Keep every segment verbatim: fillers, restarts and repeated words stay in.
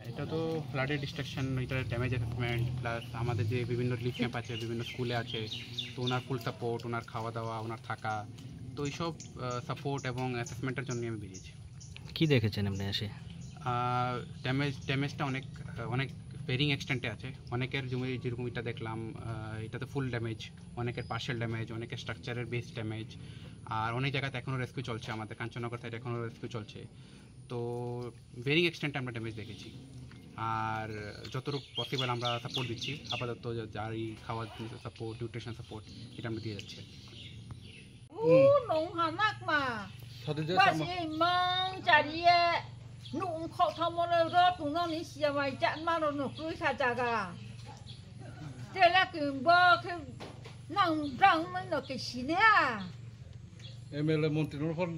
এটা তো ফ্লাডের ডিস্ট্রাকশন, এটা ড্যামেজ অ্যাসেসমেন্ট, প্লাস আমাদের যে বিভিন্ন রিলিফ ক্যাম্প আছে, বিভিন্ন স্কুলে আছে, তো ওনার ফুল সাপোর্ট, ওনার খাওয়া দাওয়া, ওনার থাকা, তো এইসব সাপোর্ট এবং অ্যাসেসমেন্টের জন্য আমি বেরিয়েছি। কি দেখেছেন আপনি এসে? ড্যামেজ ড্যামেজটা অনেক আহ, অনেক ভেরিং এক্সটেন্টে আছে। অনেকের জমি যেরকম এটা দেখলাম, আহ, এটাতে ফুল ড্যামেজ, অনেকের পার্শিয়াল ড্যামেজ, অনেকের স্ট্রাকচারের বেস ড্যামেজ, আর অনেক জায়গাতে এখনও রেস্কিউ চলছে। আমাদের কাঞ্চননগর সাইডে এখনও রেস্কিউ চলছে। তো ভেরিং এক্সটেন্টে আমরা ড্যামেজ দেখেছি। আর যতটুকু পসিবল আমরা সাপোর্ট দিচ্ছি আপাতত, যারই খাওয়ার সাপোর্ট, নিউট্রিশন সাপোর্ট, এটা আমরা দিয়ে যাচ্ছি আর কি। U nong ha nakma. Sadi je Ba sama. Si mang chari ye. Nuk khok thamo le ro tu no ni sia mai chat ma ro no kroi kha jaga. Tela ki bo khe nang drang mai no ke sine ha. M L A montri no phone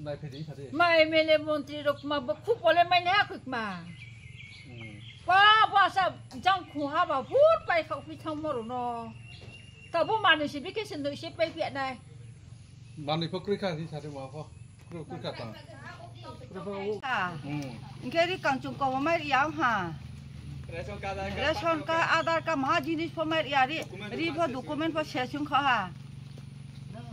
nai phai di sadi. Ma M L A montri rok ma bo khu pole mai ne ha khuk ma. Hmm. Ba ba sa jang khu ha ba phut pai khok pi thamo ro no. Tabo manwi se bikhe se nwi se pai phiya nai. Manwi pho kwrwi kha, hi sari ma pho. Kwrwi, kwrwi kha ta. Kha. Hmm. Hingke ri kangchung kobo mai ri ya ha. Ration card, Aadhaar card, maha jinis pho mai ri ya ri, ri pho document pho se sung kha ha.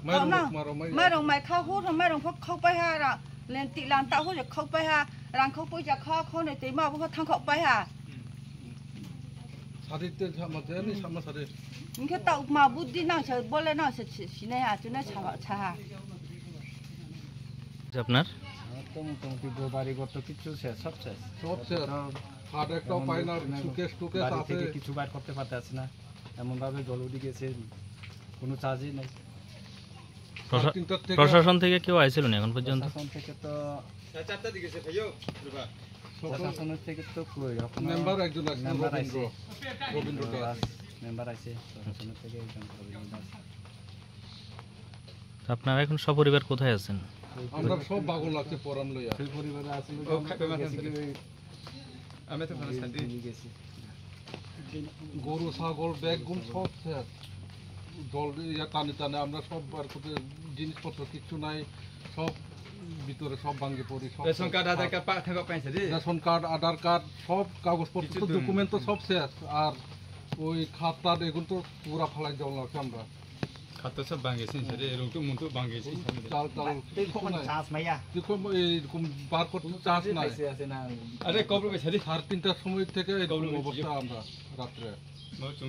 Mairung Kono, rok maro mai ya. Mairung mai kha hur, mairung pho khok pai ha ra. Len ti lan ta hur khok pai ha. Rang khok pai ja kha, khone te ma bo thang khok pai ha. Sari te sama te ni sama sari. Hingke ta ma buddi nang se bole nang se si-, sinai ha, chune sa, sa ha. আপনার? আমার তো মোটামুটি গো-, বাড়ি ঘর তো কিচ্ছু শেষ, সব শেষ। সব শেষ। তো হাত একটাও এমন পাই না, এমন সুকেশ টুকেশ বাড়ি আছে। থেকে কিছু বার করতে পারতেছি না, এমনভাবে জল উঠে গেছে, কোনো চার্জই নেই। প্রশা-, সাড়ে তিনটার থেকে প্রশাসন থেকে কেউ আইছিল না এখন পর্যন্ত? প্রশাসন থেকে তো চারটার দিকে এসে ভাইও, বাবা। প্রশাসনের থেকে তো কই, এখনো মেম্বার একজন আছে, মেম্বার রবীন্দ্র, আইছে। রবীন্দ্র দাস। মেম্বার আইছে, প্রশাসনের থেকে একজন রবীন্দ্র দাস। তো আপনারা এখন সপরিবার কোথায় আছেন? আমরা সব পাগল লাগছে পরান লইয়া। সেই পরিবারে আছি, ও, খাইতে মাথা গেছি ধরে। কি ওই আমি তো ভালো শান্তি। গরু, ছাগল, বেগুন সব শেষ। জল ইয়া টানে টানে আমরা সব বার করতে, জিনিসপত্র কিচ্ছু নাই, সব ভিতরে সব ভাঙে পড়ি, সব রেশন কার্ড, শেষ। আধার কার্ড পা-, থাকা পাইছে রে? রেশন কার্ড, আধার কার্ড, সব কাগজপত্র কিছু তো তো ডকুমেন্ট তো সব শেষ। আর ওই খাতা এগুলো তো পুরা ফালাই জল লাগছে আমরা। খাতা সব ভাঙে শেষ রে, এরকম তো মন তো ভাঙে শেষ রে। চাল, চাল, তুই কিচ্ছু কখন নাই। চান্স মাইয়া? তুই কম, এইরকম বার করতে কোনো চান্স চান্সই নাই। পাইছে আছে না? আরে, কবর পাইছে রে। সাড়ে তিনটার সময় থেকে এরকম কবর পাইছে। অবস্থা আমরা রাত্রে।